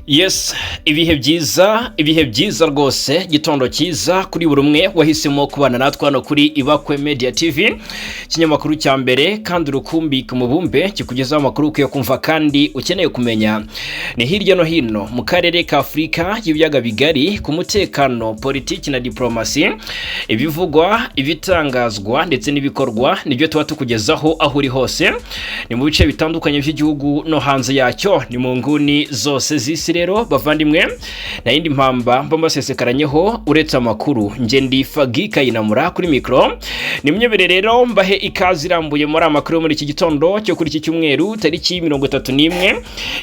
Yes, ibihe byiza, ibihe byiza rwose, gitondo cyiza kuri buri umwe wahisemo kubana natwe hano kuri Ibakwe Media TV, ikinyamakuru cya mbere kandi urukumbi ku mubumbe kikugezaho amakuru ukwiye kumva kandi ukeneye kumenya. Ni hirya no hino mu karere ka Afurika y'Ibiyaga Bigari, ku mutekano, politiki na diplomasi, ibivugwa, ibitangazwa ndetse n'ibikorwa nibyo tuba tukugezaho aho uri hose. Ni mu bice bitandukanye by'igihugu no hanze yacyo, ni mu nguni zose z'isi. Rero bavandimwe, nta yindi mpamba mba mbasesekaranyeho uretse amakuru. Njye ndi Fagi Kayinamura kuri mikoro. Ni munyebere rero mbahe ikaze irambuye muri amakuru yo muri iki gitondo cyo kuri iki cyumweru, tariki 31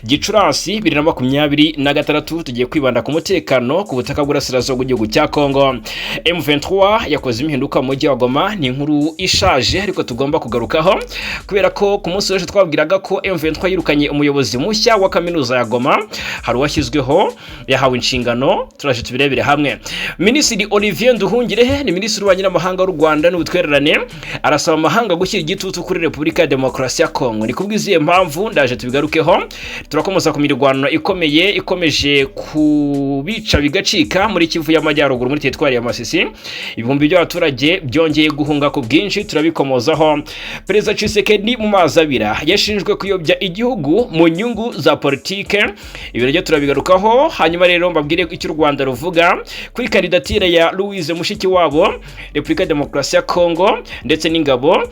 Gicurasi 2026. Tugiye kwibanda ku mutekano ku butaka bw'Urasirazuba bw'igihugu cya Kongo. M23 yakoze impinduka mu mujyi wa Goma. Ni inkuru ishaje ariko tugomba kugarukaho, kubera ko ku munsi w'ejo twabwiraga ko M23 yirukanye umuyobozi mushya wa kaminuza ya Goma. Hari uwashyizweho, yahawe inshingano, turaje tubirebere hamwe. Minisitiri Olivier Nduhungirehe ni minisitiri w'ububanyi n'amahanga w'u Rwanda n'ubutwererane, arasaba amahanga gushyira igitutu kuri Repubulika ya Demokarasi ya Kongo. Ni kubw'izihe mpamvu? Ndaje tubigarukeho. Turakomoza ku mirwano ikomeye ikomeje kubica bigacika muri Kivu y'Amajyaruguru, muri teritwari ya Masisi. Ibihumbi by'abaturage byongeye guhunga ku bwinshi, turabikomozaho. Perezida Tshisekedi mu mazi abira, yashinjwe kuyobya igihugu mu nyungu za politike, ibi nabyo turabigarukaho. Hanyuma rero mbabwire icyo u Rwanda ruvuga kuri kandidatire ya Louise Mushikiwabo, Repubulika ya Demokarasi ya Kongo ndetse n'ingabo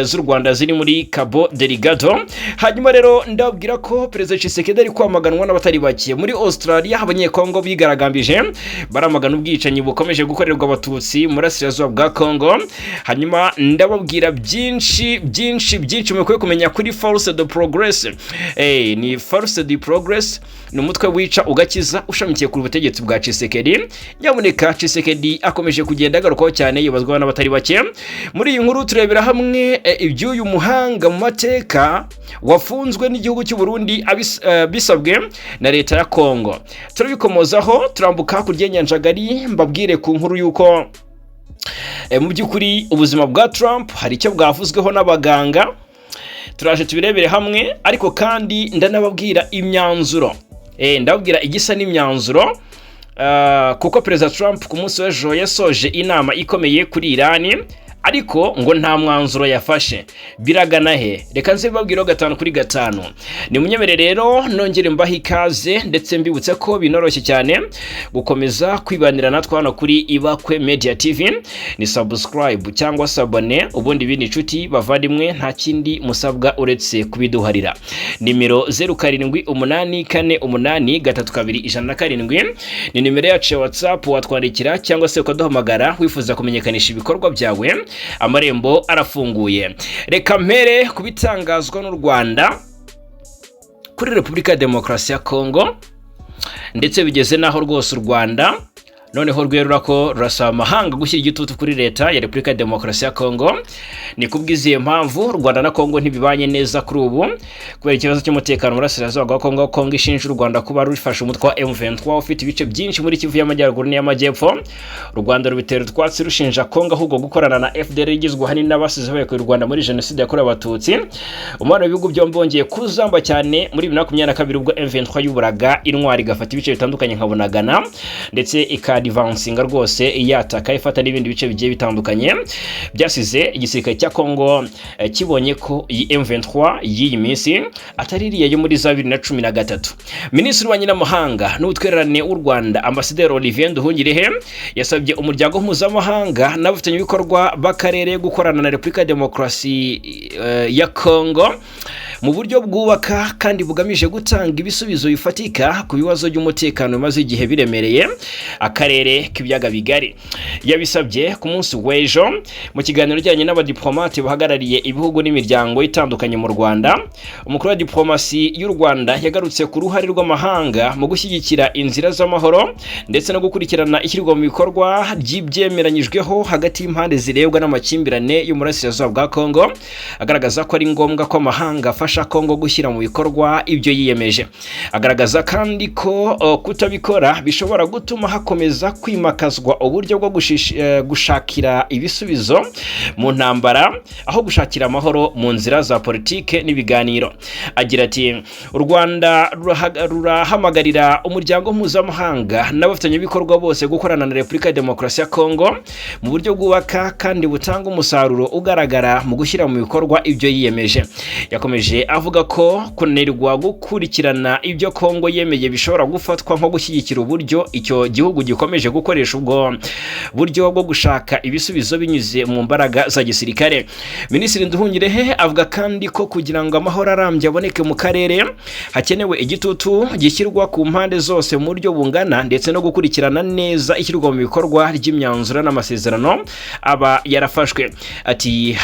z'u Rwanda ziri muri Cabo Delgado. Hanyuma rero ndabwira ko Perezida Tshisekedi ari kwamaganwa n'abatari bake. Muri Australia Abanyekongo bigaragambije baramagana ubwicanyi bukomeje gukorerwa Abatutsi mu Burasirazuba bwa Kongo. Hanyuma ndababwira byinshi, byinshi, byinshi mukwiye kumenya kuri Force de Progrès. Ni Force de Progrès, ni umutwe wica ugakiza ushamikiye ku butegetsi bwa Tshisekedi. Nyamuneka, Tshisekedi akomeje kugenda agarukaho cyane, yibazwaho n'abatari bake. Muri iyi nkuru turebera hamwe iby'uyu muhanga mu mateka wafunzwe n'igihugu cy'u Burundi bisabwe na leta ya Kongo, turabikomozaho. Turambuka hakurya y'inyanja ngari, mbabwire ku nkuru y'uko mu by'ukuri ubuzima bwa Trump hari icyo bwavuzweho n'abaganga, turaje tubirebere hamwe. Ariko kandi ndanababwira imyanzuro, ndababwira igisa n'imyanzuro, kuko Perezida Trump ku munsi w'ejo yasoje inama ikomeye kuri Irani, ariko ngo nta mwanzuro yafashe. Biragana he? Reka nze mbabwiraho gatanu kuri gatanu. Ni munyemere rero nongere mbahe ikaze, ndetse mbibutse ko binoroshye cyane gukomeza kwibanira natwe hano kuri Ibakwe Media TV. Ni subscribe cyangwa s'abonner, ubundi ibindi, inshuti bavandimwe, nta kindi musabwa uretse kubiduharira. Nimero 0784832107 ni nimero yacu ya WhatsApp. Watwandikira cyangwa se ukaduhamagara wifuza kumenyekanisha ibikorwa byawe, amarembo arafunguye. Reka mpere ku bitangazwa n'u Rwanda kuri Repubulika ya Demokarasi ya Kongo, ndetse bigeze n'aho rwose u Rwanda noneho rwerura ko rurasaba amahanga gushyira igitutu kuri leta ya Repubulika ya Demokarasi ya Kongo. Ni kubw'izihe mpamvu? U Rwanda na Kongo ntibibanye neza kuri ubu kubera ikibazo cy'umutekano mu Burasirazuba bwa Kongo. Kongo ishinja u Rwanda kuba rufashe umutwe wa M23 ufite ibice byinshi muri Kivu y'Amajyaruguru n'iy'Amajyepfo. U Rwanda rubitera utwatsi, rushinja Kongo ahubwo gukorana na FDLR igizwe ahanini n'abasize bahekuye u Rwanda muri jenoside yakorewe Abatutsi. Umubano w'ibihugu byombi wongeye kuzamba cyane muri 2022, ubwo M23 yuburaga intwari igafata ibice bitandukanye nka Bunagana, ndetse ikadivansinga rwose yataka ifata n'ibindi bice bigiye bitandukanye. Byasize igisirikare cya Kongo kibonye ko iyi M23 y'iyi minsi atari iriya yo muri za 2013. Minisitiri w'Ububanyi n'Amahanga n'Ubutwererane w'u Rwanda, Ambasaderi Olivier Nduhungirehe, yasabye umuryango mpuzamahanga n'abafatanyabikorwa b'akarere gukorana na Repubulika ya Demokarasi ya Kongo mu buryo bwubaka kandi bugamije gutanga ibisubizo bifatika ku bibazo by'umutekano bimaze igihe biremereye akarere k'Ibiyaga Bigari. Yabisabye ku munsi w'ejo mu kiganiro ujyanye n'abadiplomate bahagarariye ibihugu n'imiryango itandukanye mu Rwanda. Umukuru wa diplomasi y'u Rwanda yagarutse ku ruhare rw'amahanga mu gushyigikira inzira z'amahoro ndetse no gukurikirana ishyirwa mu bikorwa ry'ibyemeranyijweho hagati y'impande zirebwa n'amakimbirane y'Umurasirazuba bwa Kongo, agaragaza ko ari ngombwa ko amahanga afasha gufasha Kongo gushyira mu bikorwa ibyo yiyemeje. Agaragaza kandi ko kutabikora bishobora gutuma hakomeza kwimakazwa uburyo bwo gushakira ibisubizo mu ntambara aho gushakira amahoro mu nzira za politike n'ibiganiro. Agira ati: "U Rwanda rurahamagarira umuryango mpuzamahanga n'abafatanyabikorwa bose gukorana na Repubulika ya Demokarasi ya Kongo mu buryo bwubaka kandi butanga umusaruro ugaragara mu gushyira mu bikorwa ibyo yiyemeje." Yakomeje avuga ko kunanirwa gukurikirana ibyo Kongo yemeye bishobora gufatwa nko gushyigikira uburyo icyo gihugu gikomeje gukoresha ubwo buryo bwo gushaka ibisubizo binyuze mu mbaraga za gisirikare. Minisitiri Nduhungirehe avuga kandi ko kugira ngo amahoro arambye aboneke mu karere, hakenewe igitutu gishyirwa ku mpande zose mu buryo bungana, ndetse no gukurikirana neza ishyirwa mu bikorwa ry'imyanzuro n'amasezerano aba yarafashwe. Ati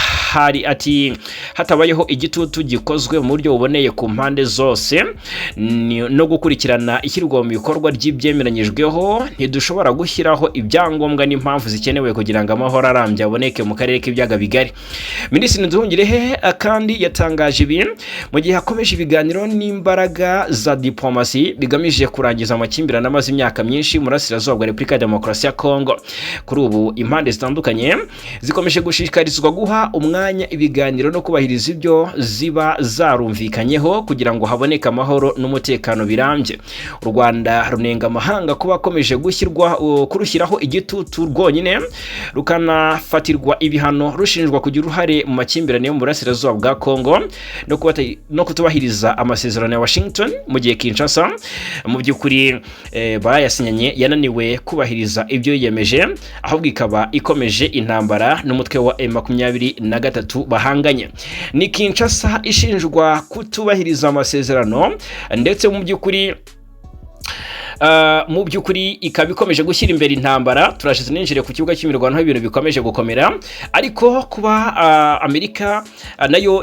"Hatabayeho igitutu gikozwe mu buryo buboneye ku mpande zose no gukurikirana ishyirwa mu bikorwa ry'ibyemeranyijweho, ntidushobora gushyiraho ibyangombwa n'impamvu zikenewe kugira ngo amahoro arambye aboneke mu karere k'Ibiyaga Bigari." Minisitiri Nduhungirehe kandi yatangaje ibi mu gihe hakomeje ibiganiro n'imbaraga za diplomasi bigamije kurangiza amakimbirane amaze imyaka myinshi mu burasirazuba bwa Repubulika ya Demokarasi ya Kongo. Kuri ubu impande zitandukanye zikomeje gushishikarizwa guha umwanya ibiganiro no kubahiriza ibyo ziba zarumvikanyeho kugira ngo haboneke amahoro n'umutekano birambye. U Rwanda runenga amahanga kuba akomeje gushyirwa kurushyiraho igitutu rwonyine, rukanafatirwa ibihano rushinjwa kugira uruhare mu makimbirane yo mu burasirazuba bwa Kongo no kutubahiriza amasezerano ya Washington, mu gihe Kinshasa mu by'ukuri bayasinyanye yananiwe kubahiriza ibyo yiyemeje, ahubwo ikaba ikomeje intambara n'umutwe wa M23 bahanganye. Ni Kinshasa ishinjwa kutubahiriza amasezerano, ndetse mu by'ukuri ikaba ikomeje gushyira imbere intambara. Turaje tuninjire ku kibuga cy'imirwano aho ibintu bikomeje gukomera. Ariko kuba Amerika nayo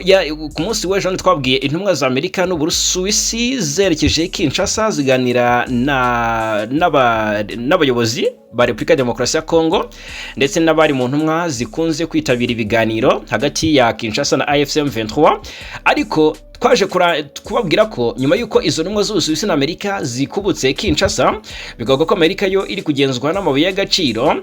ku munsi w'ejo twabwiye intumwa za Amerika n'Ubusuwisi zerekeje Kinshasa ziganira n'abayobozi ba Repubulika ya Demokarasi ya Kongo, ndetse n'abari mu ntumwa zikunze kwitabira ibiganiro hagati ya Kinshasa na AFC M23. Ariko twaje kubabwira ko nyuma y'uko izo ntumwa z'Ubusuwisi na Amerika zikubutse Kinshasa, bikavuga ko Amerika yo iri kugenzwa n'amabuye y'agaciro,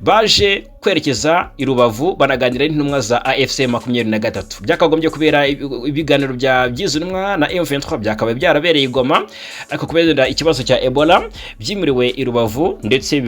baje kwerekeza i Rubavu banaganira n'intumwa za AFC 23. Byakagombye kubera ibiganiro bya by'izo ntumwa na M23 byakabaye byarabereye i Goma, ariko kubera ikibazo cya Ebola byimuriwe i Rubavu, ndetse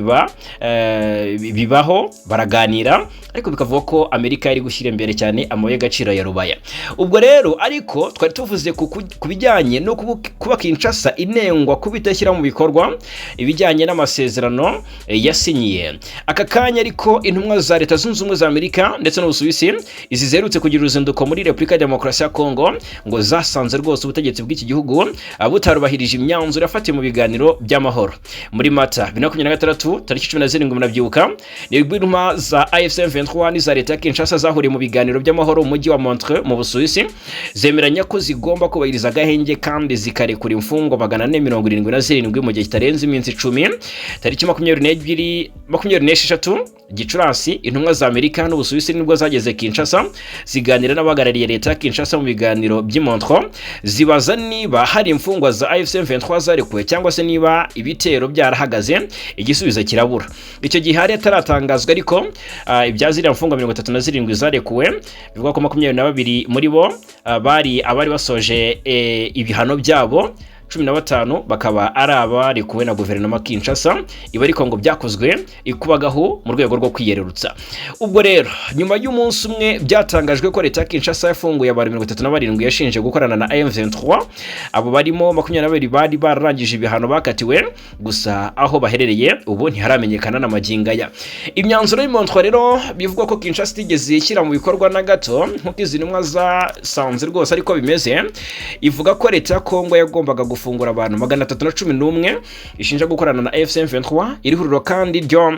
bibaho baraganira, ariko bikavuga ko Amerika iri gushyira imbere cyane amabuye y'agaciro ya Rubaya. Ubwo rero ariko twari tuvuze ku bijyanye no kuba Kinshasa inengwa kuba itashyira mu bikorwa ibijyanye n'amasezerano yasinyiye aka kanya. Ariko intumwa za Leta Zunze Ubumwe za Amerika ndetse n'Ubusuwisi, izi ziherutse kugira uruzinduko muri Repubulika ya Demokarasi ya Kongo, ngo zasanze rwose ubutegetsi bw'iki gihugu butarubahirije imyanzuro yafatiwe mu biganiro by'amahoro muri Mata 2026, tariki 17. Murabyibuka, nibwo intumwa za AFC M23 n'iza leta ya Kinshasa zahuriye mu biganiro by'amahoro mu mujyi wa Montreux mu Busuwisi, zemeranya ko zigomba kubahiriza agahenge kandi zikarekura imfungwa 477 mu gihe kitarenze iminsi 10. Tariki 22, 26 Gicurasi, intumwa za Amerika n'Ubusuwisi nibwo zageze Kinshasa, ziganira n'abahagarariye leta ya Kinshasa mu biganiro by'i Montreux, zibaza niba hari imfungwa za AFC M23 zarekuwe cyangwa se niba ibitero byarahagaze. Igisubizo kirabura. Icyo gihe hari hataratangazwa ariko ibya ziriya mfungwa 37 zarekuwe. Bivugwa ko 22 muri bo bari abari basoje ibihano byabo, 15 bakaba ari abarekuwe na guverinoma Kinshasa. Ibi ariko ngo byakozwe ikubagahu mu rwego rwo kwiyerurutsa. Ubwo rero nyuma y'umunsi umwe byatangajwe ko leta ya Kinshasa yafunguye abantu 37 yashinje gukorana na M23. Abo barimo 22 bari bararangije ibihano bakatiwe, gusa aho baherereye ubu ntiharamenyekana na magingo aya. Imyanzuro y'i Montreux rero bivugwa ko Kinshasa itigeze ishyira mu bikorwa na gato, nk'uko izi ntumwa zasanze rwose ariko bimeze, ivuga ko leta ya Kongo yagombaga gufunga gufungura abantu 311 ishinja gukorana na AFC M23. Iri huriro kandi ryo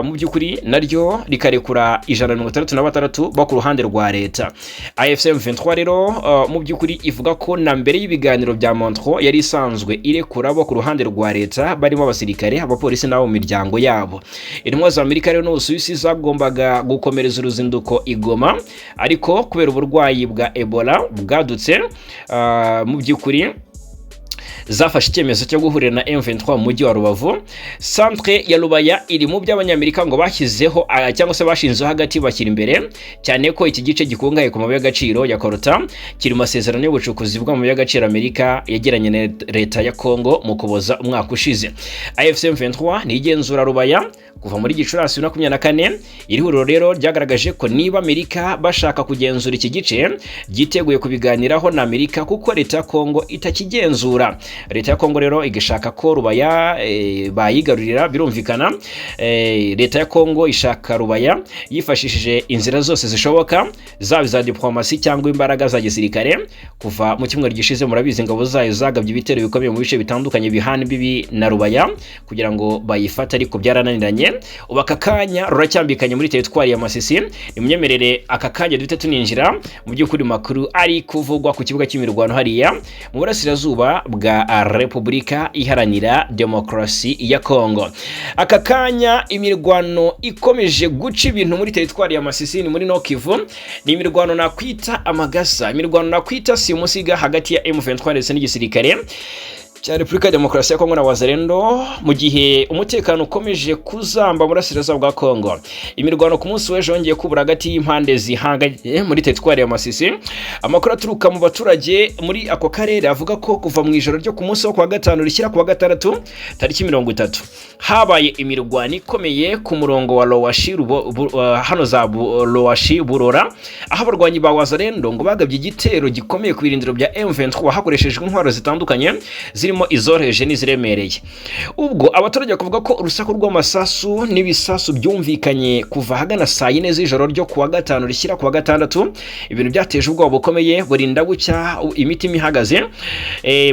mu by'ukuri naryo rikarekura 166 bo ku ruhande rwa leta. AFC M23 rero mu by'ukuri ivuga ko na mbere y'ibiganiro bya Montreux yari isanzwe irekura bo ku ruhande rwa leta, barimo abasirikare, abapolisi n'abo mu miryango yabo. Intumwa za Amerika rero n'Ubusuwisi zagombaga gukomereza uruzinduko i Goma, ariko kubera uburwayi bwa Ebola bwadutse, mu by'ukuri zafashe icyemezo cyo guhurira na M23 mu mujyi wa Rubavu. Centre ya Rubaya iri mu by'Abanyamerika ngo bashyizeho cyangwa se bashinzeho hagati, bashyira imbere cyane ko iki gice gikungahaye ku mabuye y'agaciro ya coltan, kiri mu masezerano y'ubucukuzi bw'amabuye y'agaciro Amerika yagiranye na leta ya Congo mu Kuboza umwaka ushize. AFC M23 ni igenzura Rubaya kuva muri Gicurasi 2024. Iri huriro rero ryagaragaje ko niba Amerika bashaka kugenzura iki gice, ryiteguye kubiganiraho na Amerika, kuko leta ya Congo itakigenzura. Leta ya Congo rero igashaka ko Rubaya bayigarurira. Birumvikana, leta ya Congo ishaka Rubaya yifashishije inzira zose zishoboka, zaba iza diplomasi cyangwa imbaraga za gisirikare. Kuva mu cyumweru gishize, murabizi, ingabo zayo zagabye ibitero bikomeye mu bice bitandukanye bihana imbibi na Rubaya kugira ngo bayifate, ariko byarananiranye. Ubu aka kanya ruracyambikanye muri teritwari ya Masisi. Nimunyemerere aka kanya duhite tuninjira mu by'ukuri makuru ari kuvugwa ku kibuga cy'imirwano hariya mu burasirazuba bwa Repubulika Iharanira Demokarasi ya Kongo. Aka kanya imirwano ikomeje guca ibintu muri teritwari ya Masisi, ni muri Nord Kivu. Ni imirwano nakwita amagasa, imirwano nakwita simusiga hagati ya M23 ndetse n'igisirikare cya Repubulika ya Demokarasi ya Kongo na Wazalendo, mu gihe umutekano ukomeje kuzamba burasirazuba bwa Kongo. Imirwano ku munsi w'ejo yongeye kubura hagati y'impande zihanganye muri teritwari ya Masisi. Amakuru aturuka mu baturage muri ako karere avuga ko kuva mu ijoro ryo ku munsi wo kuwa gatanu rishyira kuwa gatandatu tariki 30, habaye imirwano ikomeye ku murongo wa Lowashi, hano za Lowashi Burora, aho abarwanyi ba Wazalendo ngo bagabye igitero gikomeye ku birindiro bya M23 hakoreshejwe intwaro zitandukanye, zirimo izoroheje n'iziremereye. Ubwo abaturage bakavuga ko urusaku rw'amasasu n'ibisasu byumvikanye kuva ahagana saa 4 z'ijoro ryo kuwa gatanu rishyira kuwa gatandatu, ibintu byateje ubwoba bukomeye burinda bucya imitima ihagaze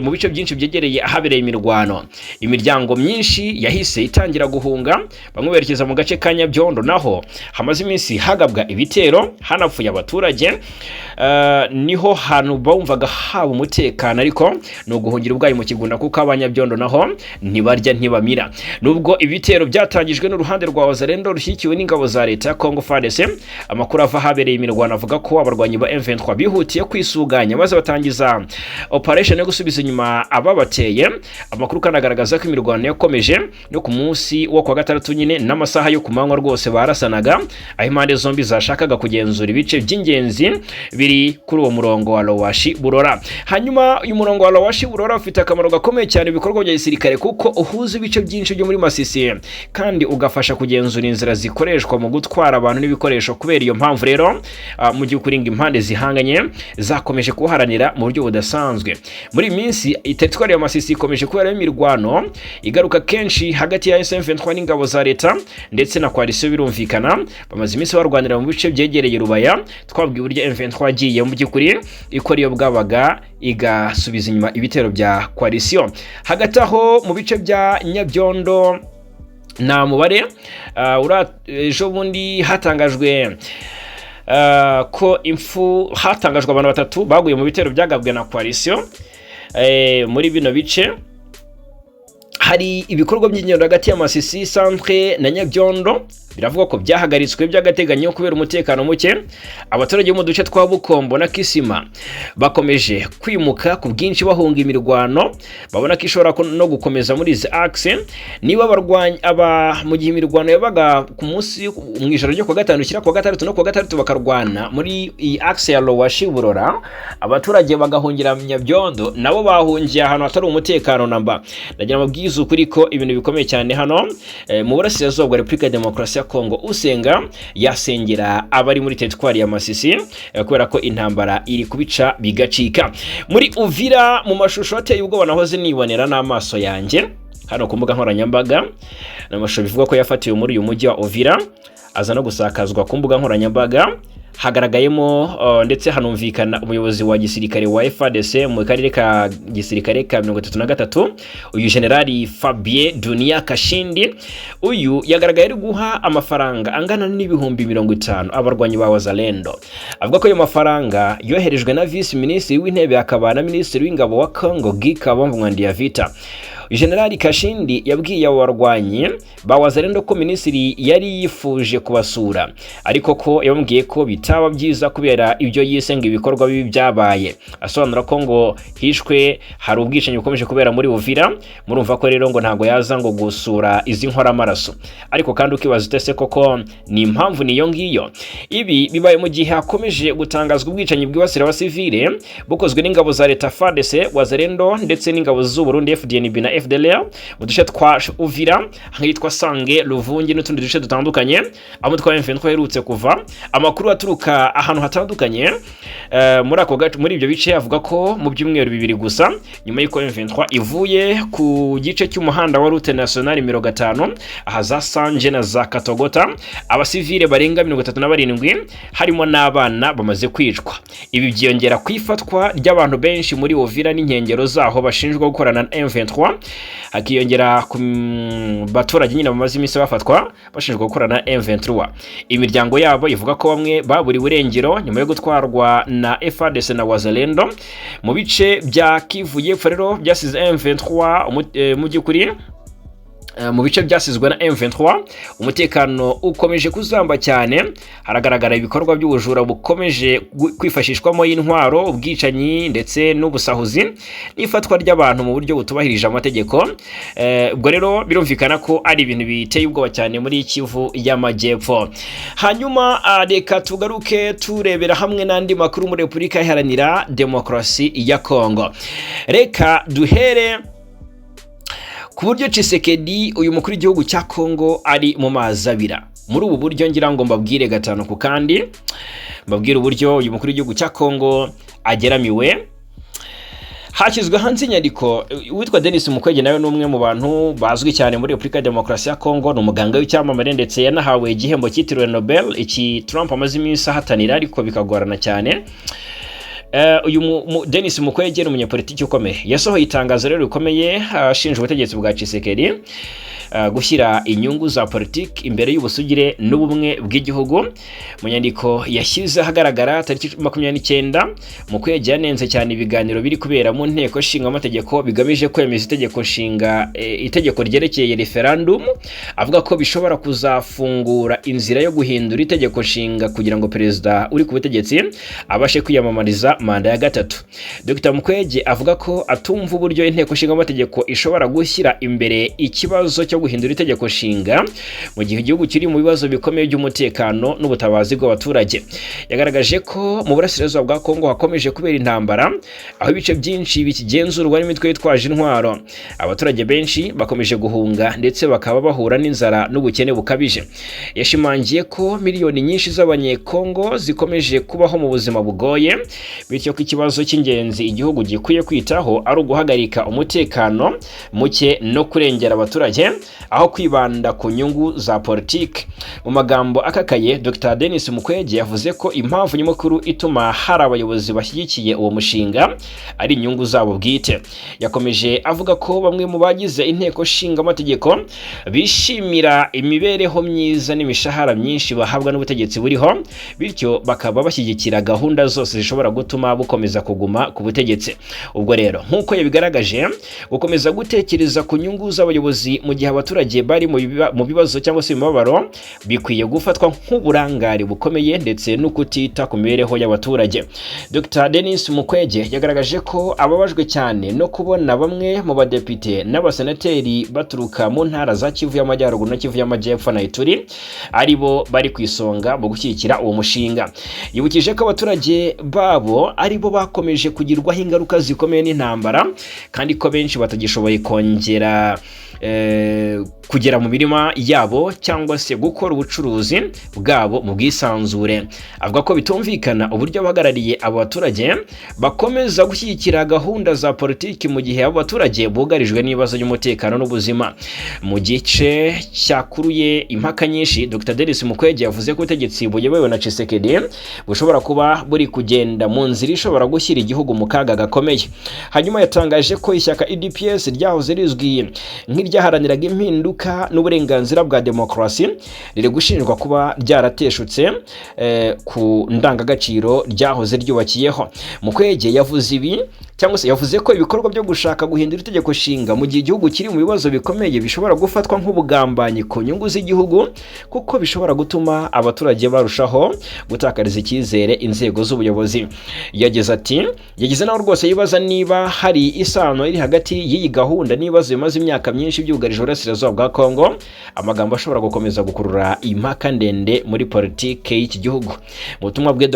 mu bice byinshi byegereye ahabereye imirwano. Imiryango myinshi yahise itangira guhunga, bamwe berekeza mu gace ka Nyabyondo, naho hamaze iminsi hagabwa ibitero, hanapfuye abaturage. Niho hantu bumvaga haba umutekano, ariko ni uguhungira ubwayi mu kigunda, kuko Abanyabyondo naho ntibarya ntibamira. Nubwo ibitero byatangijwe n'uruhande rwa Wazalendo rushyigikiwe n'ingabo za leta ya Congo FARDC, amakuru ava ahabereye imirwano avuga ko abarwanyi ba M23 bihutiye kwisuganya maze batangiza operation yo gusubiza inyuma ababateye. Amakuru kandi agaragaza ko imirwano yakomeje no ku munsi wo kuwa gatandatu nyine, n'amasaha yo ku manywa rwose barasanaga, aho impande zombi zashakaga kugenzura ibice by'ingenzi biri kuri uwo murongo wa Lowashi Burora. Hanyuma uyu murongo wa Lowashi Burora ufite akamaro gakomeye cyane mu bikorwa bya gisirikare, kuko uhuza ibice byinshi byo muri Masisi kandi ugafasha kugenzura inzira zikoreshwa mu gutwara abantu n'ibikoresho. Kubera iyo mpamvu rero, mu gihe ngo impande zihanganye zakomeje kuharanira mu buryo budasanzwe, muri iyi minsi teritwari ya Masisi ikomeje kuberamo imirwano igaruka kenshi hagati ya SM23 n'ingabo za leta ndetse na coalition. Birumvikana, bamaze iminsi barwanira mu bice byegereye Rubaya. Twabwiye uburyo M23 yagiye mu by'ukuri ikora iyo bwabaga, igasubiza inyuma ibitero bya coalition. Hagati aho mu bice bya Nyabyondo nta mubare ejo bundi hatangajwe ko impfu, hatangajwe abantu batatu baguye mu bitero byagabwe na coalition muri bino bice. Hari ibikorwa by'ingendo hagati ya Masisi centre na Nyabyondo biravuga ko byahagaritswe by'agateganyo kubera umutekano muke. Abaturage bo mu duce twa Bukombo na Kisima bakomeje kwimuka ku bwinshi bahunga imirwano, babona ko ishobora no gukomeza muri izi axe. Niba abarwanyi aba mu gihe imirwano yabaga ku munsi mu ijoro ryo kuwa gatanu ushyira kuwa gatandatu no kuwa gatandatu, bakarwana muri iyi axe ya Lowashi Burora, abaturage bagahungira Nyabyondo, nabo bahungiye ahantu hatari umutekano namba. Ndagira amabwiriza ukuri ko ibintu bikomeye cyane hano mu burasirazuba bwa Repubulika ya Demokarasi ya Kongo. Usenga yasengera abari muri teritwari ya Masisi, kubera ko intambara iri kubica bigacika. Muri Uvira, mu mashusho ateye ubwoba nahoze nibonera n'amaso yanjye hano ku mbuga nkoranyambaga, ni amashusho bivugwa ko yafatiwe muri uyu mujyi wa Uvira, aza no gusakazwa ku mbuga nkoranyambaga. Hagaragayemo ndetse hanumvikana umuyobozi wa gisirikare wa FARDC mu karere ka gisirikare ka 33, uyu Generali Fabien Dunia Kashindi. Uyu yagaragaye ari guha amafaranga angana n'50,000 abarwanyi ba Wazalendo, avuga ko ayo mafaranga yoherejwe na Visi Minisitiri w'Intebe akaba na Minisitiri w'Ingabo wa Congo, Guy Kabombo Muadiamvita. Generali Kashindi yabwiye abo barwanyi ba Wazalendo ko minisitiri yari yifuje kubasura, ariko ko yababwiye ko bitaba byiza kubera ibyo yise ngo ibikorwa bibi byabaye, asobanura ko ngo hishwe, hari ubwicanyi bukomeje kubera muri Uvira. Murumva ko rero ngo ntabwo yaza ngo gusura izi nkoramaraso. Ariko kandi ukibaza utese koko ni impamvu niyo ngiyo? Ibi bibaye mu gihe hakomeje gutangazwa ubwicanyi bwibasira abasivile bukozwe n'ingabo za leta FARDC, Wazalendo ndetse n'ingabo z'u Burundi FDNB na FDLR mu duce twa Uvira nk'itwa Sange, Luvungi n'utundi duce dutandukanye aho umutwe wa M23 uherutse kuva. Amakuru aturuka ahantu hatandukanye muri ako gace, muri ibyo bice, avuga ko mu byumweru 2 gusa nyuma y'uko M23 ivuye ku gice cy'umuhanda wa route nationale 50, aha za Sanje na za Katogota, abasivile barenga 37 harimo n'abana bamaze kwicwa. Ibi byiyongera ku ifatwa ry'abantu benshi muri Uvira n'inkengero zaho bashinjwa gukorana na M23, hakiyongera ku baturage nyine bamaze iminsi bafatwa bashinjwa gukorana na M23. Imiryango yabo ivuga ko bamwe baburiwe irengero nyuma yo gutwarwa na FARDC na Wazalendo mu bice bya Kivu y'Epfo. Rero byasize M23 mu by'ukuri, mu bice byasizwe na M23 umutekano ukomeje kuzamba cyane. Haragaragara ibikorwa by'ubujura bukomeje kwifashishwamo intwaro, ubwicanyi ndetse n'ubusahuzi n'ifatwa ry'abantu mu buryo butubahirije amategeko. Ubwo rero birumvikana ko ari ibintu biteye ubwoba cyane muri Kivu y'Amajyepfo. Hanyuma reka tugaruke turebera hamwe n'andi makuru muri Repubulika Iharanira Demokarasi ya Kongo. Reka duhere ku buryo Tshisekedi, uyu mukuru w'igihugu cya Kongo, ari mu mazi abira. Muri ubu buryo ngira ngo mbabwire gatanu ku kandi, mbabwire uburyo uyu mukuru w'igihugu cya Kongo ageramiwe. Hashyizwe hanze inyandiko. Uwitwa Denis Mukwege nawe ni umwe mu bantu bazwi cyane muri Repubulika ya Demokarasi ya Kongo, ni umuganga w'icyamamare ndetse yanahawe igihembo cyitiriwe Nobel, iki Trump amaze iminsi ahatanira ariko bikagorana cyane. Uyu Denis Mukwege ni umunyapolitiki ukomeye. Yasohoye itangazo rero rikomeye ashinja ubutegetsi bwa Tshisekedi gushyira inyungu za politiki imbere y'ubusugire n'ubumwe bw'igihugu. Mu nyandiko yashyize ahagaragara tariki 29, Mukwege yanenze cyane ibiganiro biri kubera mu nteko nshingamategeko bigamije kwemeza itegeko nshinga, itegeko ryerekeye referendum, avuga ko bishobora kuzafungura inzira yo guhindura itegeko nshinga kugira ngo perezida uri ku butegetsi abashe kwiyamamariza manda ya gatatu. Dr Mukwege avuga ko atumva uburyo inteko nshingamategeko ishobora gushyira imbere ikibazo cyo guhindura itegeko nshinga mu gihe igihugu kiri mu bibazo bikomeye by'umutekano n'ubutabazi bw'abaturage. Yagaragaje ko mu burasirazuba bwa Kongo hakomeje kubera intambara, aho ibice byinshi bikigenzurwa n'imitwe yitwaje intwaro. Abaturage benshi bakomeje guhunga ndetse bakaba bahura n'inzara n'ubukene bukabije. Yashimangiye ko miliyoni nyinshi z'Abanyekongo zikomeje kubaho mu buzima bugoye, bityo ko ikibazo cy'ingenzi igihugu gikwiye kwitaho ari uguhagarika umutekano muke no kurengera abaturage, aho kwibanda ku nyungu za politiki. Mu magambo akakaye, Dr Denis Mukwege yavuze ko impamvu nyamukuru ituma hari abayobozi bashyigikiye uwo mushinga ari inyungu zabo bwite. Yakomeje avuga ko bamwe mu bagize inteko nshingamategeko bishimira imibereho myiza n'imishahara myinshi bahabwa n'ubutegetsi buriho, bityo bakaba bashyigikira gahunda zose zishobora gutuma bukomeza kuguma ku butegetsi. Ubwo rero, nk'uko yabigaragaje, gukomeza gutekereza ku nyungu z'abayobozi mu gihe abaturage bari mu bibazo cyangwa se imibabaro bikwiye gufatwa nk'uburangare bukomeye ndetse no kutita ku mibereho y'abaturage. Dr Denis Mukwege yagaragaje ko ababajwe cyane no kubona bamwe mu badepite n'abasenateri baturuka mu ntara za Kivu y'Amajyaruguru na Kivu y'Amajyepfo na Ituri ari bo bari ku isonga mu gushyigikira uwo mushinga. Yibukije ko abaturage babo ari bo bakomeje kugirwaho ingaruka zikomeye n'intambara, kandi ko benshi batagishoboye kongera kugera mu mirima yabo cyangwa se gukora ubucuruzi bwabo mu bwisanzure. Avuga ko bitumvikana uburyo abahagarariye abo baturage bakomeza gushyigikira gahunda za politiki mu gihe abo baturage bugarijwe n'ibibazo by'umutekano n'ubuzima. Mu gice cyakuruye impaka nyinshi, Dr Denis Mukwege yavuze ko ubutegetsi buyobowe na Tshisekedi bushobora kuba buri kugenda mu nzira ishobora gushyira igihugu mu kaga gakomeye. Hanyuma yatangaje ko ishyaka UDPS ryahoze rizwi nk'iryaharaniraga impinduka n'uburenganzira bwa demokarasi riri gushinjwa kuba ryarateshutse ku ndangagaciro ryahoze ryubakiyeho. Mukwege yavuze ibi, cyangwa se yavuze ko ibikorwa byo gushaka guhindura itegeko nshinga mu gihe igihugu kiri mu bibazo bikomeye bishobora gufatwa nk'ubugambanyi ku nyungu z'igihugu, kuko bishobora gutuma abaturage barushaho gutakariza icyizere inzego z'ubuyobozi. Yagize ati, yagize nawe rwose yibaza niba hari isano iri hagati y'iyi gahunda n'ibibazo bimaze imyaka myinshi byugarije uburasirazuba bwa Kongo, amagambo ashobora gukomeza gukurura impaka ndende muri politike y'iki gihugu. Mu butumwa bwe,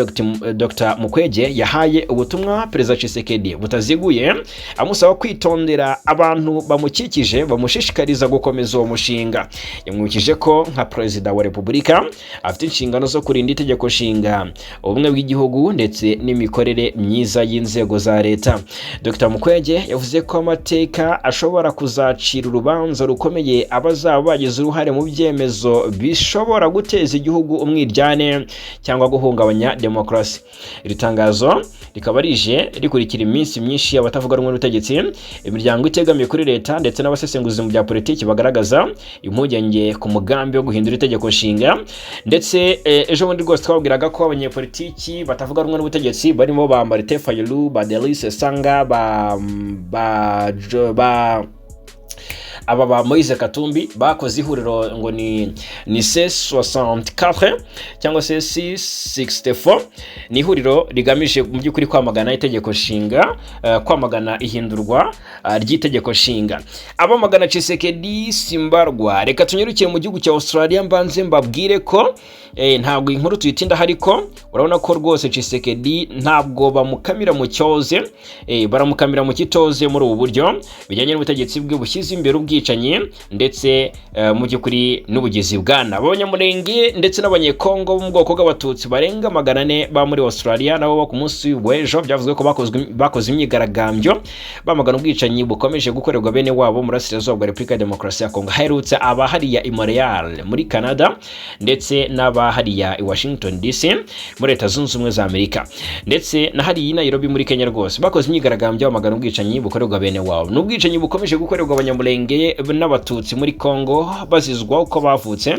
Dr Mukwege yahaye ubutumwa Perezida Tshisekedi butaziguye, amusaba kwitondera abantu bamukikije bamushishikariza gukomeza uwo mushinga. Yamwibukije ko nka Perezida wa Repubulika afite inshingano zo kurinda itegeko nshinga, ubumwe bw'igihugu ndetse n'imikorere myiza y'inzego za leta. Dr Mukwege yavuze ko amateka ashobora kuzacira urubanza rukomeye abazaba bagize uruhare mu byemezo bishobora guteza igihugu umwiryane cyangwa guhungabanya demokarasi. Iri tangazo rikaba rije rikurikira iminsi myinshi abatavuga rumwe n'ubutegetsi, imiryango itegamiye kuri leta ndetse n'abasesenguzi mu bya politiki bagaragaza impungenge ku mugambi wo guhindura itegeko nshinga. Ndetse ejo bundi rwose twababwiraga ko abanyepolitiki batavuga rumwe n'ubutegetsi barimo ba Martin Fayulu, ba Delly Sesanga, ba aba ba Moise Katumbi bakoze ihuriro ngo ni C64 cyangwa se C64. Ni ihuriro rigamije mu by'ukuri kwamagana itegeko nshinga, kwamagana ihindurwa ry'itegeko nshinga. Abamagana Tshisekedi simbarwa. Reka tunyarukire mu gihugu cya Australia, mbanze mbabwire ko ntabwo inkuru tuyitinda, ariko urabona ko rwose Tshisekedi ntabwo bamukamira mu cyoze, baramukamira mu kitoze muri ubu buryo bijyanye n'ubutegetsi bwe bushyize imbere ubwicanyi ndetse mu by'ukuri n'ubugizi bwa nabi. Abanyamurenge ndetse n'Abanyekongo bo mu bwoko bw'Abatutsi barenga 400 ba muri Australia nabo bo ku munsi w'ejo byavuzwe ko bakoze imyigaragambyo bamagana ubwicanyi bukomeje gukorerwa bene wabo mu burasirazuba bwa Repubulika ya Demokarasi ya Kongo. Haherutse abahariya i Montreal muri Canada ndetse n'abahariya i Washington DC muri Leta Zunze Ubumwe za Amerika, ndetse na hariya i Nairobi muri Kenya rwose bakoze imyigaragambyo bamagana ubwicanyi bukorerwa bene wabo. Ni ubwicanyi bukomeje gukorerwa Abanyamulenge n'Abatutsi muri Kongo bazizwa uko bavutse,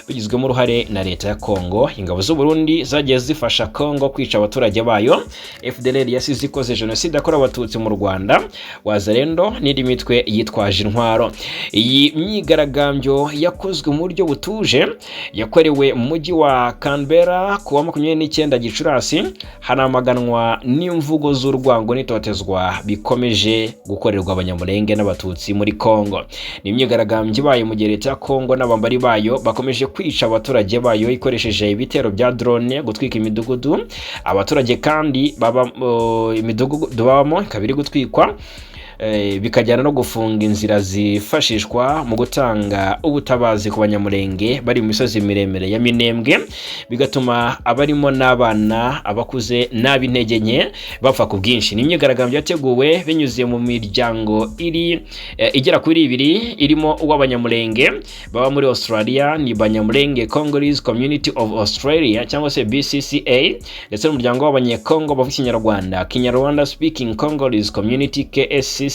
bigizwemo uruhare na leta ya Kongo. Ingabo z'u Burundi zagiye zifasha Kongo kwica abaturage bayo, FDLR yasize ikoze jenoside yakorewe Abatutsi mu Rwanda, Wazalendo n'indi mitwe yitwaje intwaro. Iyi myigaragambyo yakozwe mu buryo butuje, yakorewe mu mujyi wa Canberra ku wa 29 Gicurasi, hanamaganwa n'imvugo z'urwango n'itotezwa bikomeje gukorerwa Abanyamulenge n'Abatutsi muri Kongo. Ni imyigaragambyo ibaye mu gihe leta ya Kongo n'abambari bayo bakomeje kwica abaturage bayo ikoresheje ibitero bya drone, gutwika imidugudu abaturage kandi baba imidugudu babamo ikaba iri gutwikwa, bikajyana no gufunga inzira zifashishwa mu gutanga ubutabazi ku Banyamulenge bari mu misozi miremire ya Minembwe, bigatuma abarimo n'abana, abakuze n'ab'intege nke bapfa ku bwinshi. Ni imyigaragambyo yateguwe binyuze mu miryango iri igera kuri ibiri, irimo uw'Abanyamulenge baba muri Australia, ni Banyamulenge Congolese Community of Australia cyangwa se BCCA, ndetse n'umuryango w'Abanyekongo bavuga Ikinyarwanda, Kinyarwanda Speaking Congolese Community, KSCC,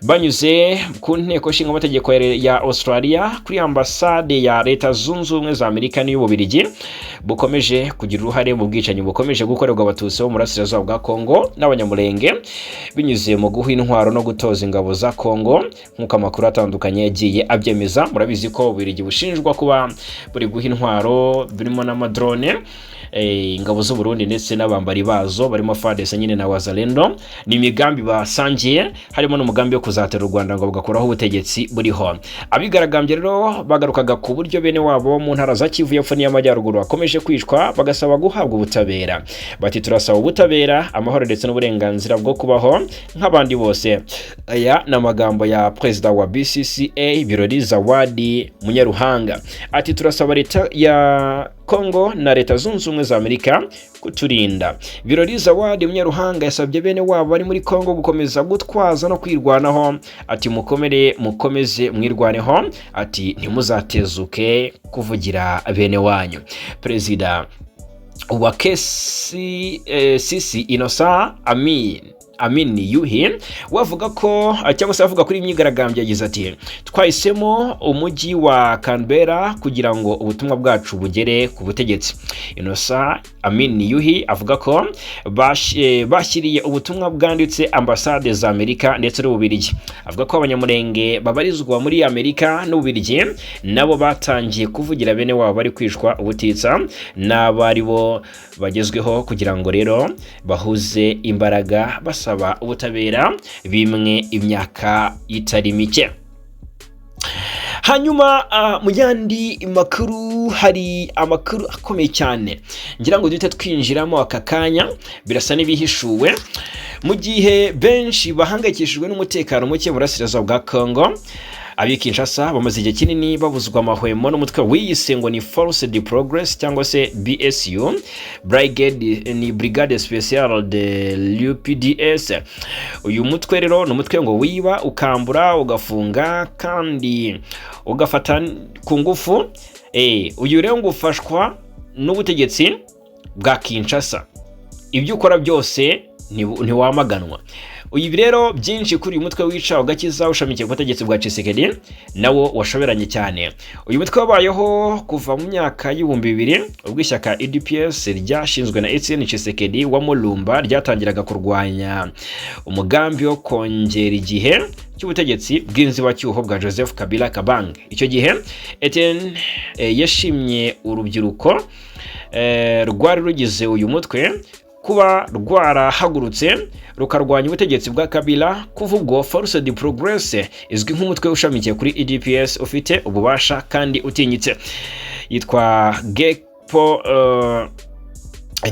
banyuze ku nteko nshingamategeko ya Australia, kuri ambasade ya Leta Zunze Ubumwe za Amerika n'iy'Ububiligi bukomeje kugira uruhare mu bwicanyi bukomeje gukorerwa Abatutsi bo mu burasirazuba bwa Kongo n'Abanyamulenge binyuze mu guha intwaro no gutoza ingabo za Kongo, nk'uko amakuru atandukanye yagiye abyemeza. Murabizi ko Ububiligi bushinjwa kuba buri guha intwaro birimo n'amadrone ingabo z'u Burundi ndetse n'abambari bazo barimo FARDC nyine na Wazalendo. Ni imigambi basangiye. ndetse harimo n'umugambi wo kuzatera u Rwanda ngo bugakuraho ubutegetsi buriho. Abigaragambye rero bagarukaga ku buryo bene wabo mu ntara za Kivu y'Epfo n'iy'Amajyaruguru bakomeje kwicwa, bagasaba guhabwa ubutabera. Bati: "Turasaba ubutabera, amahoro ndetse n'uburenganzira bwo kubaho nk'abandi bose." Aya ni amagambo ya perezida wa BCCA, Birori Zawadi Munyaruhanga. Ati: "Turasaba leta ya Congo na Leta Zunze Ubumwe za Amerika kuturinda." Birori Zawadi Munyaruhanga yasabye bene wabo bari muri Congo gukomeza gutwaza no kwirwanaho. Ati: "Mukomere, mukomeze mwirwaneho." Ati: "Ntimuzatezuke kuvugira bene wanyu." Perezida wa KCC, Innocent Amin Yuhi, wavuga ko cyangwa se avuga kuri imyigaragambyo, yagize ati: "Twahisemo umujyi wa Canberra kugira ngo ubutumwa bwacu bugere ku butegetsi." Innocent Amin Yuhi avuga ko bashyiriye ubutumwa bwanditse ambasade za Amerika ndetse n'Ububirigi. Avuga ko Abanyamurenge babarizwa muri Amerika n'Ububirigi nabo batangiye kuvugira bene wabo bari kwicwa ubutitsa n'abari bo bagezweho, kugira ngo rero bahuze imbaraga basaba ubutabera bimwe imyaka itari mike. Hanyuma mu yandi makuru, hari amakuru akomeye cyane ngira ngo duhite twinjiramo aka kanya. Birasa n'ibihishuwe mu gihe benshi bahangayikishijwe n'umutekano muke mu burasirazuba bwa Congo. Ab'i Kinshasa bamaze igihe kinini babuzwa amahwemo n'umutwe wiyise ngo ni Force de Progress cyangwa se BSU Brigade, ni Brigade Spéciale de l'UPDS. Uyu mutwe rero ni umutwe ngo wiba, ukambura, ugafunga kandi ugafata ku ngufu. Uyu rero ngo ufashwa n'ubutegetsi bwa Kinshasa, ibyo ukora byose ntiwamaganwa. Ibi rero byinshi kuri uyu mutwe wica ugakiza ushamikiye ku butegetsi bwa Tshisekedi nawo washoberanye cyane. Uyu mutwe wabayeho kuva mu myaka y'2000, ubwo ishyaka UDPS ryashinzwe na Etienne Tshisekedi wa Mulumba ryatangiraga kurwanya umugambi wo kongera igihe cy'ubutegetsi bw'inzibacyuho bwa Joseph Kabila Kabange. Icyo gihe Etienne yashimye urubyiruko rwari rugize uyu mutwe kuba rwarahagurutse rukarwanya ubutegetsi bwa Kabila. Kuva ubwo, Force de Progress izwi nk'umutwe ushamikiye kuri UDPS ufite ububasha kandi utinyitse. Yitwa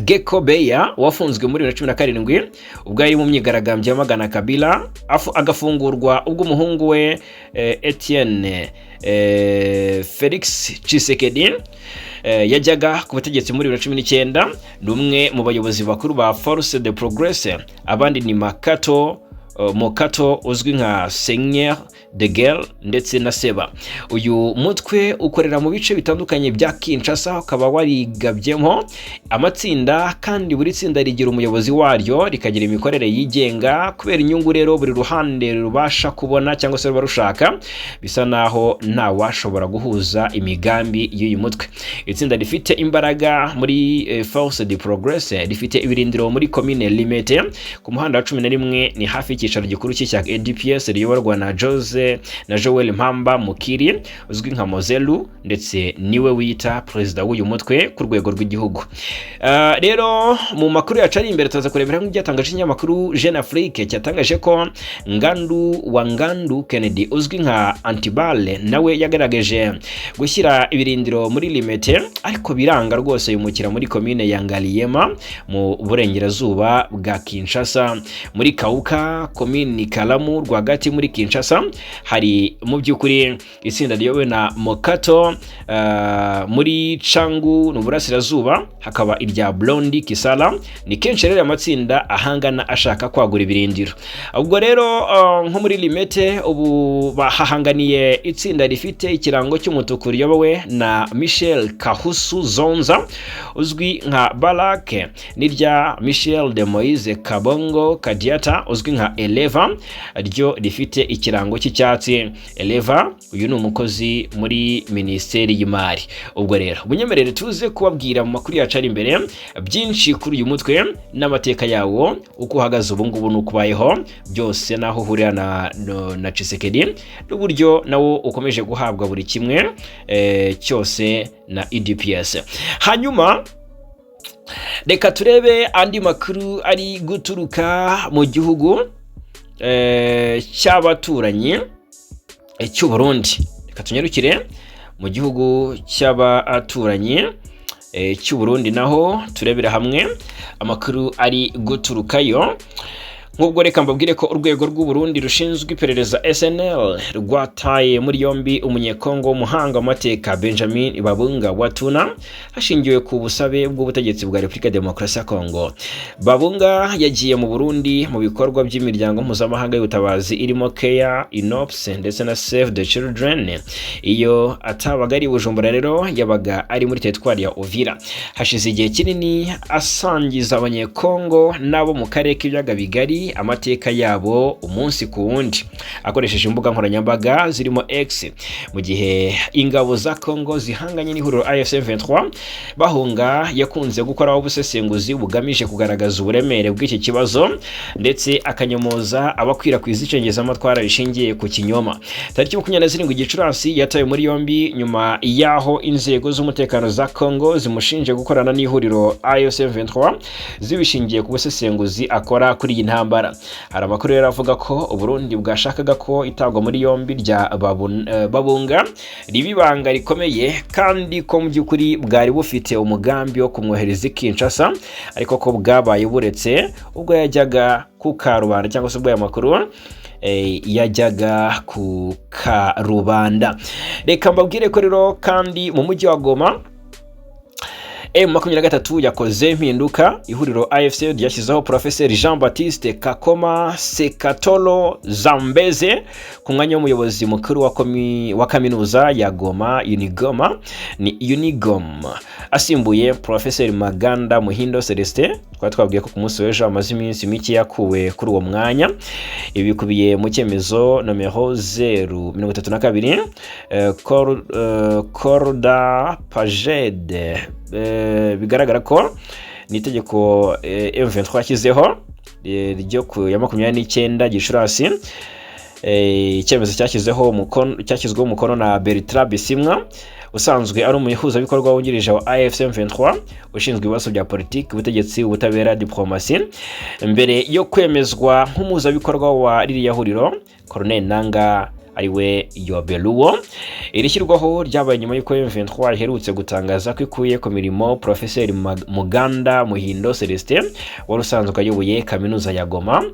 Gecko Beya, wafunzwe muri 2017 ubwo yari mu myigaragambyo yamagana Kabila, agafungurwa ubwo umuhungu we Etienne Felix Tshisekedi yajyaga ku butegetsi muri 2019. Ni umwe mu bayobozi bakuru ba Force de Progress. Abandi ni Makato Mokato uzwi nka Seigneur de Guerre ndetse na Seba. Uyu mutwe ukorera mu bice bitandukanye bya Kinshasa, ukaba warigabyemo amatsinda, kandi buri tsinda rigira umuyobozi waryo, rikagira imikorere yigenga. Kubera inyungu rero buri ruhande rubasha kubona cyangwa se ruba rushaka, bisa naho nta washobora guhuza imigambi y'uyu mutwe. Itsinda rifite imbaraga muri Force de Progress rifite ibirindiro muri commune Limete, ku muhanda wa 11, ni hafi y'icyicaro gikuru cy'ishyaka UDPS riyoborwa na Jose na Joel Mpamba Mukiri uzwi nka Mozelu, ndetse niwe wita perezida w'uyu mutwe ku rwego rw'igihugu. Rero mu makuru yacu ari imbere tuza kurebera hamwe ibyatangaje ikinyamakuru Jeune Afrique, cyatangaje ko Ngandu wa Ngandu Kennedy uzwi nka Antibale nawe yagaragaje gushyira ibirindiro muri Limete, ariko biranga rwose, yimukira muri komine ya Ngaliema mu burengerazuba bwa Kinshasa. Muri Kauka, komini Kalamu rwagati muri Kinshasa, hari mu by'ukuri itsinda riyobowe na Mokato. Muri Changu mu burasirazuba hakaba irya Blondi Kisala. Ni kenshi rero amatsinda ahangana ashaka kwagura ibirindiro. Ubwo rero nko muri Limete ubu bahahanganiye itsinda rifite ikirango cy'umutuku riyobowe na Michel Kahusu Zonza uzwi nka Barake, n'irya Michel de Moise Kabongo Kadiata uzwi nka Eleva, ryo rifite ikirango cy'icyatsi. Eleva uyu ni umukozi muri minisiteri y'imari. Ubwo rero munyemerere tuze kubabwira mu makuru yacu ari imbere byinshi kuri uyu mutwe n'amateka yawo, uko uhagaze ubu ngubu n'uko ubayeho byose, n'aho uhurira na Tshisekedi, n'uburyo nawo ukomeje guhabwa buri kimwe cyose na UDPS. Hanyuma reka turebe andi makuru ari guturuka mu gihugu. cy'abaturanyi cy'u Burundi. Reka tunyarukire mu gihugu cy'abaturanyi cy'u Burundi, naho turebera hamwe amakuru ari guturukayo. Nk'ubwo reka mbabwire ko urwego rw'u Burundi rushinzwe iperereza SNL rwataye muri yombi Umunyekongo w'umuhanga mu mateka Benjamin Babunga Watuna, hashingiwe ku busabe bw'ubutegetsi bwa Repubulika ya Demokarasi ya Kongo. Babunga yagiye mu Burundi mu bikorwa by'imiryango mpuzamahanga y'ubutabazi irimo Care, UNOPS ndetse na Save the Children. Iyo atabaga ari i Bujumbura rero, yabaga ari muri teritwari ya Uvira. Hashize igihe kinini asangiza Abanyekongo n'abo mu karere k'Ibiyaga Bigari amateka yabo umunsi ku wundi, akoresheje imbuga nkoranyambaga zirimo X. Mu gihe ingabo za Congo zihanganye n'ihuriro AFC M23, Bahunga yakunze gukoraho ubusesenguzi bugamije kugaragaza uburemere bw'iki kibazo, ndetse akanyomoza abakwirakwiza icengezamatwara rishingiye ku kinyoma. Tariki 27 Gicurasi yatawe muri yombi nyuma y'aho inzego z'umutekano za Congo zimushinje gukorana n'ihuriro AFC M23, zibishingiye ku busesenguzi akora kuri iyi ntambara. Hari amakuru rero avuga ko Uburundi bwashakaga ko itagwa muri yombi rya Babunga riba ibanga rikomeye, kandi ko mu by'ukuri bwari bufite umugambi wo kumwohereza i Kinshasa, ariko ko bwabaye buretse ubwo yajyaga ku karubanda, cyangwa se ubwo aya makuru yajyaga ku karubanda. Reka mbabwire ko rero kandi mu mujyi wa Goma M23 yakoze impinduka. Ihuriro AFC ryashyizeho Professeur Jean Baptiste Kakoma Sekatolo Zambeze ku mwanya w'umuyobozi mukuru wa kaminuza ya Goma, Unigoma, ni Unigom, asimbuye Professeur Maganda Muhindo Celestin twari twabwiye ko ku munsi w'ejo amaze iminsi mike yakuwe kuri uwo mwanya. Ibi bikubiye mu cyemezo nomero 032 Corda Pagede. Bigaragara ko ni itegeko M23 yashyizeho ryo ku ya 29 Gicurasi. Icyemezo cyashyizweho umukono na Bertrand Bisimwa, usanzwe ari umuhuzabikorwa wungirije wa AFC M23 ushinzwe ibibazo bya politiki, ubutegetsi, ubutabera, diplomasi. Mbere yo kwemezwa nk'umuhuzabikorwa wa ririya huriro, Colonel Nanga ariwe Yobeluwo. Iri shyirwaho ryabaye nyuma y'uko M23 iherutse gutangaza ko ikuye ku mirimo Professeur Muganda Muhindo Celestin wari usanzwe ayoboye kaminuza ya Goma,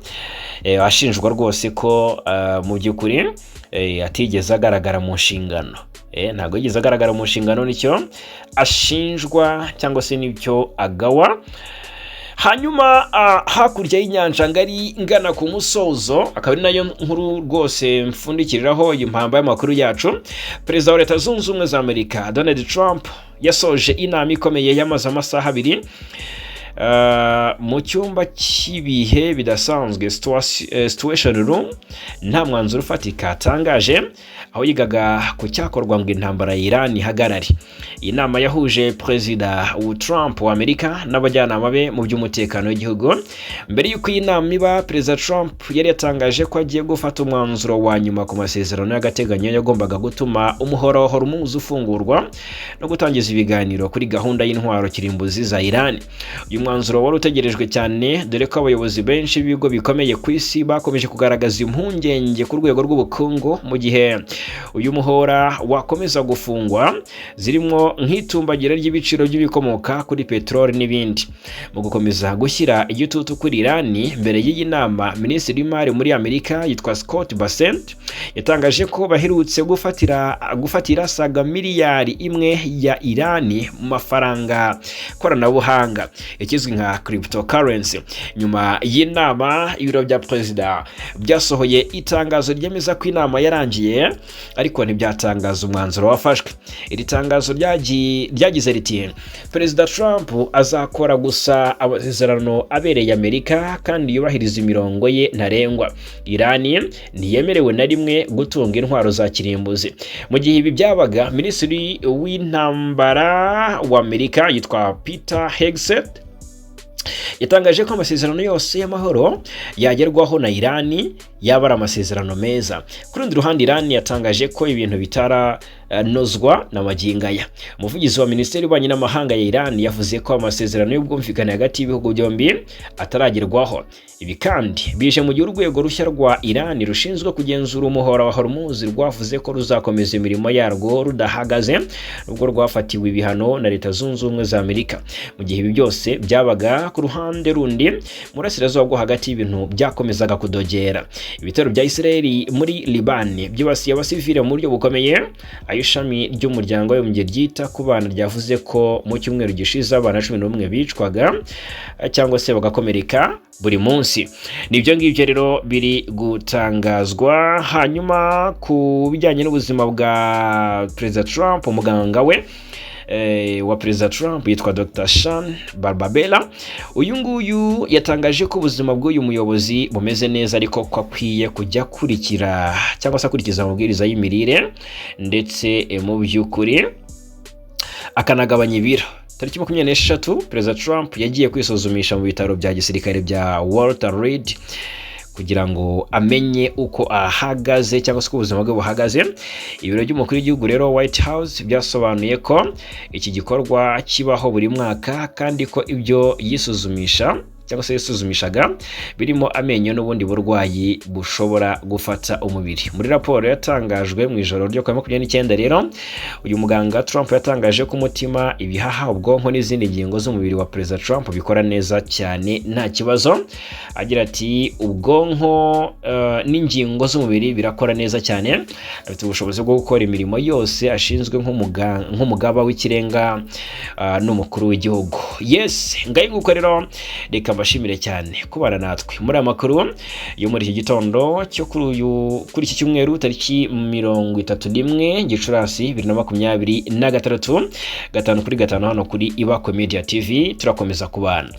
ashinjwa rwose ko mu by'ukuri atigeze agaragara mu nshingano. Ntabwo yigeze agaragara mu nshingano, nicyo ashinjwa cyangwa se nicyo agawa. Hanyuma hakurya y'inyanja ngari, ngana ku musozo, akaba ari nayo nkuru rwose mfundikiriraho iyi mpamba y'amakuru yacu, Perezida wa Leta Zunze Ubumwe za Amerika Donald Trump yasoje inama ikomeye yamaze amasaha 2 mu cyumba cy'ibihe bidasanzwe, situation room, nta mwanzuro ufatika atangaje, aho yigaga ku cyakorwa ngo intambara ya Iran ihagarare. Iyi nama yahuje Perezida Trump wa Amerika n'abajyanama be mu by'umutekano w'igihugu. Mbere y'uko iyi nama iba, Perezida Trump yari yatangaje ko agiye gufata umwanzuro wa nyuma ku masezerano y'agateganyo yagombaga gutuma umuhora wa Hormuz ufungurwa no gutangiza ibiganiro kuri gahunda y'intwaro kirimbuzi za Iran. Uyu mwanzuro wari utegerejwe cyane, dore ko abayobozi benshi b'ibigo bikomeye ku isi bakomeje kugaragaza impungenge ku rwego rw'ubukungu mu gihe uyu muhora wakomeza gufungwa, zirimo nk'itumbagira ry'ibiciro by'ibikomoka kuri peteroli n'ibindi. Mu gukomeza gushyira igitutu kuri Irani, mbere y'iyi nama, Minisitiri w'Imari muri Amerika yitwa Scott Bessent yatangaje ko baherutse gufatira saga miliyari 1 ya Irani mu mafaranga koranabuhanga, ikizwi nka cryptocurrency. Nyuma y'inama, ibiro bya perezida byasohoye itangazo ryemeza ko inama yarangiye, ariko ntibyatangaza umwanzuro wafashwe. Iri tangazo ryagize riti: "Perezida Trump azakora gusa amasezerano abereye Amerika kandi yubahiriza imirongo ye ntarengwa. Irani ntiyemerewe na rimwe gutunga intwaro za kirimbuzi." Mu gihe ibi byabaga, Minisitiri w'Intambara wa Amerika yitwa Peter Hegseth yatangaje ko amasezerano yose y'amahoro yagerwaho na Irani Yaba ari amasezerano meza. Ku rundi ruhande, Iran yatangaje ko ibintu bitaranozwa na magingo aya. Umuvugizi wa Minisiteri y'Ububanyi n'Amahanga ya Iran yavuze ko amasezerano y'ubwumvikane hagati y'ibihugu byombi ataragerwaho. Ibi kandi bije mu gihe urwego rushya rwa Iran rushinzwe kugenzura umuhora wa Hormuz rwavuze ko ruzakomeza imirimo yarwo rudahagaze, nubwo rwafatiwe ibihano na Leta Zunze Ubumwe za Amerika. Mu gihe ibi byose byabaga, ku ruhande rundi, mu burasirazuba bwo hagati ibintu byakomezaga kudogera. Ibitero bya Israel muri Liban byibasiye abasivile mu buryo bukomeye, aho ishami ry'Umuryango w'Abibumbye ryita ku bana ryavuze ko mu cyumweru gishize abana 11 bicwaga cyangwa se bagakomereka buri munsi. Nibyo ngibyo rero biri gutangazwa. Hanyuma ku bijyanye n'ubuzima bwa Perezida Trump, umuganga we wa Perezida Trump yitwa Dr Sean Barbabella. Uyu nguyu yatangaje ko ubuzima bw'uyu muyobozi bumeze neza, ariko ko akwiye kujya akurikira cyangwa se akurikiza amabwiriza y'imirire, ndetse mu by'ukuri akanagabanya ibiro. Tariki 23, Perezida Trump yagiye kwisuzumisha mu bitaro bya gisirikare bya Walter Reed kugira ngo amenye uko ahagaze cyangwa se uko ubuzima bwe buhagaze. Ibiro by'umukuru w'igihugu rero, White House, byasobanuye ko iki gikorwa kibaho buri mwaka, kandi ko ibyo yisuzumisha cyangwa se yisuzumishaga birimo amenyo n'ubundi burwayi bushobora gufata umubiri. Muri raporo yatangajwe mu ijoro ryo kuwa 29 rero, uyu muganga Trump yatangaje ko umutima, ibihaha, ubwonko n'izindi ngingo z'umubiri wa Perezida Trump bikora neza cyane, nta kibazo. Agira ati: "Ubwonko n'ingingo z'umubiri birakora neza cyane. Afite ubushobozi bwo gukora imirimo yose ashinzwe nk'umugaba w'ikirenga n'umukuru w'igihugu." Yes, ngayo nguko rero. Reka mbashimire cyane kubana natwe muri aya makuru yo muri iki gitondo cyo kuri iki cyumweru, tariki 31 Gicurasi 2026. Gatanu kuri gatanu hano kuri Ibakwe Media TV, turakomeza kubana.